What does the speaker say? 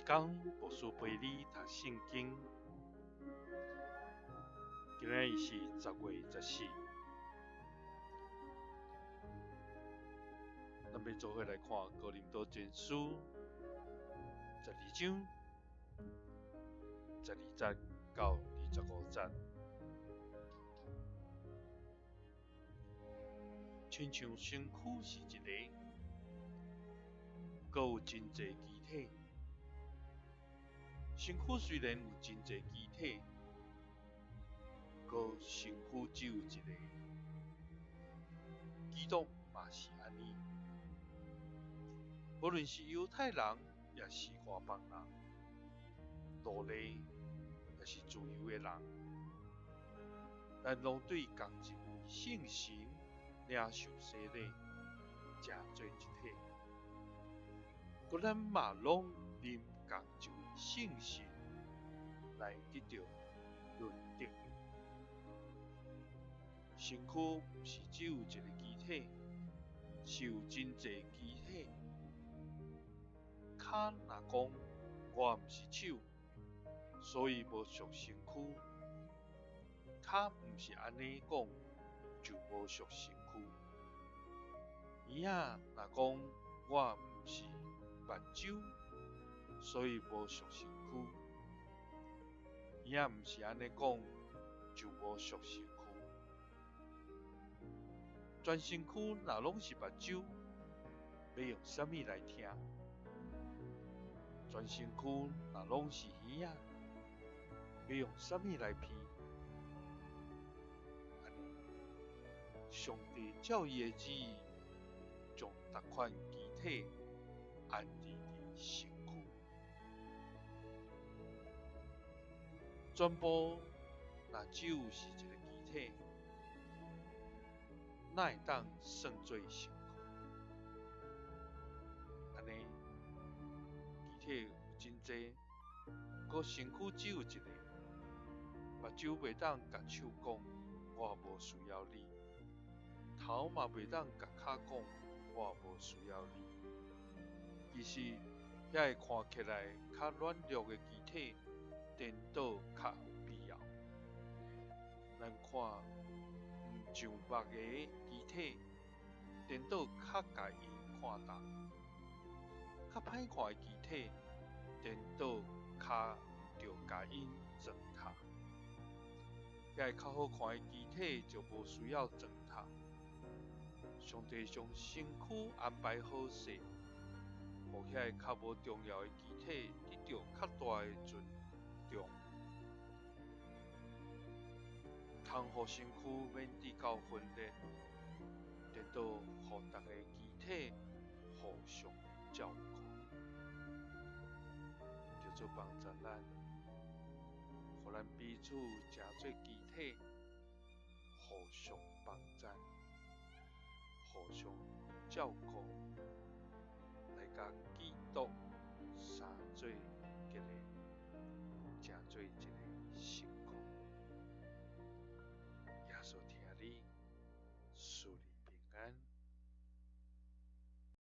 工牧師陪你讀聖經。今仔日是10月14，咱欲做伙來看哥林多前書12章12節到25節。親像身軀是一个，閣有真濟肢體。身軀雖然有真濟肢體，閣身軀只有一个。基督嘛是按呢。無論是猶太人，抑是外邦人，奴隸，抑是自由的人，咱攏對仝一位聖神領受洗禮，成做一體。閣咱嘛攏啉仝一位聖神來得著潤德。身軀毋是只有一个肢體，是有真濟肢體。跤若講我毋是手，所以無屬身軀。跤毋是按呢講，就無屬身軀。耳仔若講我毋是目睭，所以無屬身軀。耳仔毋是按呢講，就無屬身軀。全身軀若攏是目睭，欲用啥物來聽？全身軀若攏是耳仔，欲用啥物來鼻？按呢，上帝照伊的旨意，將逐款肢體安置佇身軀。全部若只有是一个肢體，哪會當算做身軀？按呢，肢體有真濟，閣身軀只有一个。目睭袂當共手講，我無需要你；頭嘛袂當共跤講，我無需要你。其實，遐个看起來較軟弱的肢體，顛倒較有必要。咱看毋上目的肢體，顛倒較共𪜶看重；較歹看的肢體，顛倒較著共𪜶糟蹋。遐个較好看的肢體就無需要糟蹋。上帝將身軀安排好勢，予遐个較無重要的肢體得著較大的尊重，通予身軀免致到分裂，顛倒予逐个肢體互相照顧，求主幫助咱，予咱彼此成做肢體，互相幫助，互相照顧，來佮